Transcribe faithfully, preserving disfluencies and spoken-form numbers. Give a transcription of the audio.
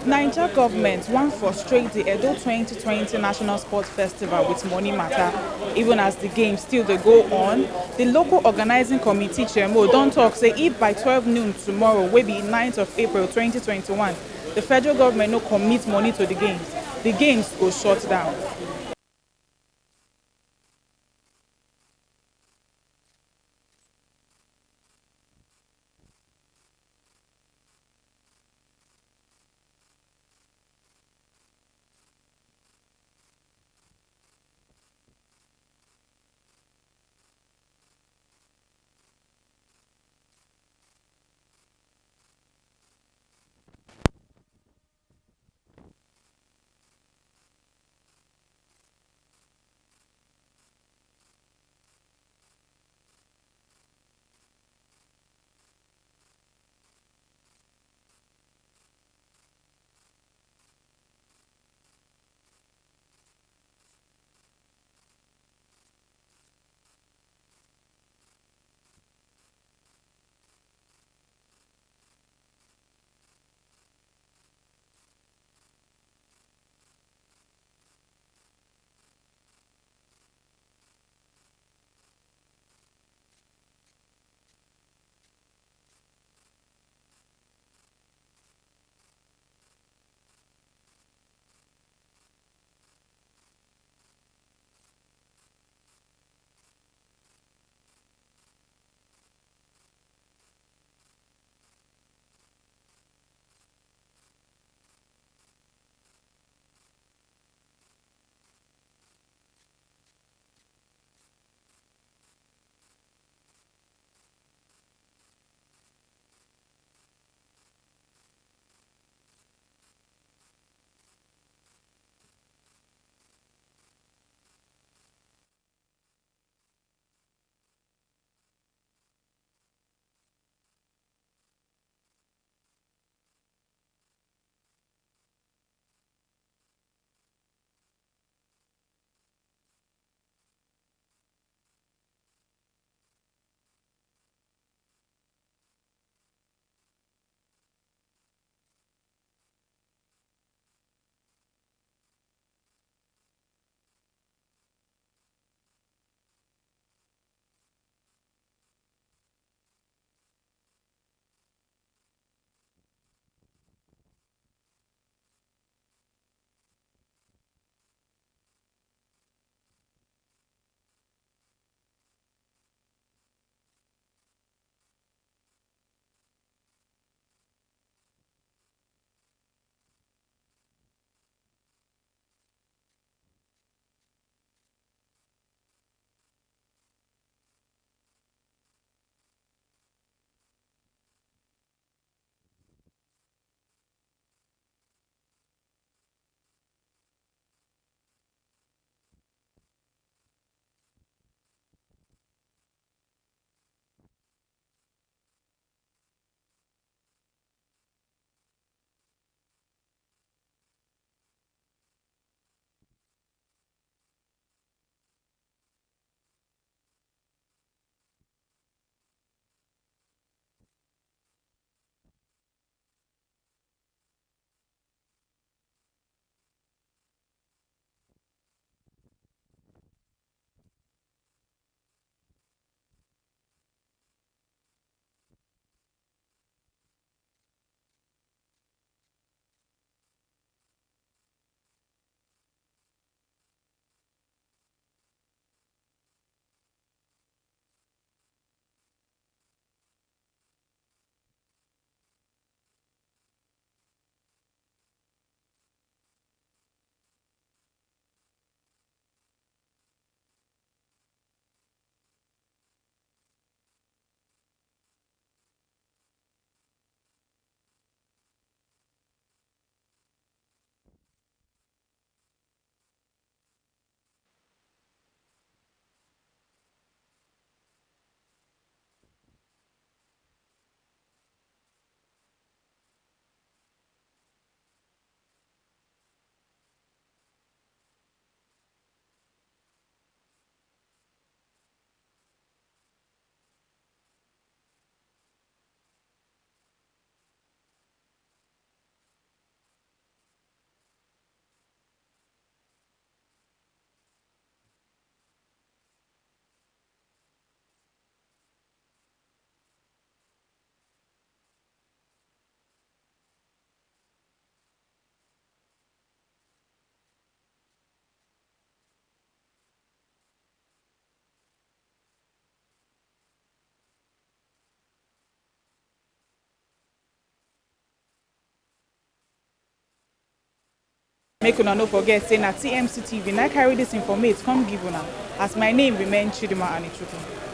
Naija government wan frustrate di Edo twenty twenty National Sports Festival with money matter. Even as di games still dey go on, di local organizing committee chairmo don talk say if by twelve noon tomorrow, wey be ninth of April twenty twenty-one, di federal government no commit money to di games, di games go shut down. Make una no forget say na T M C T V na carry this informate come give una, as my name remain Chidima Anichukwu.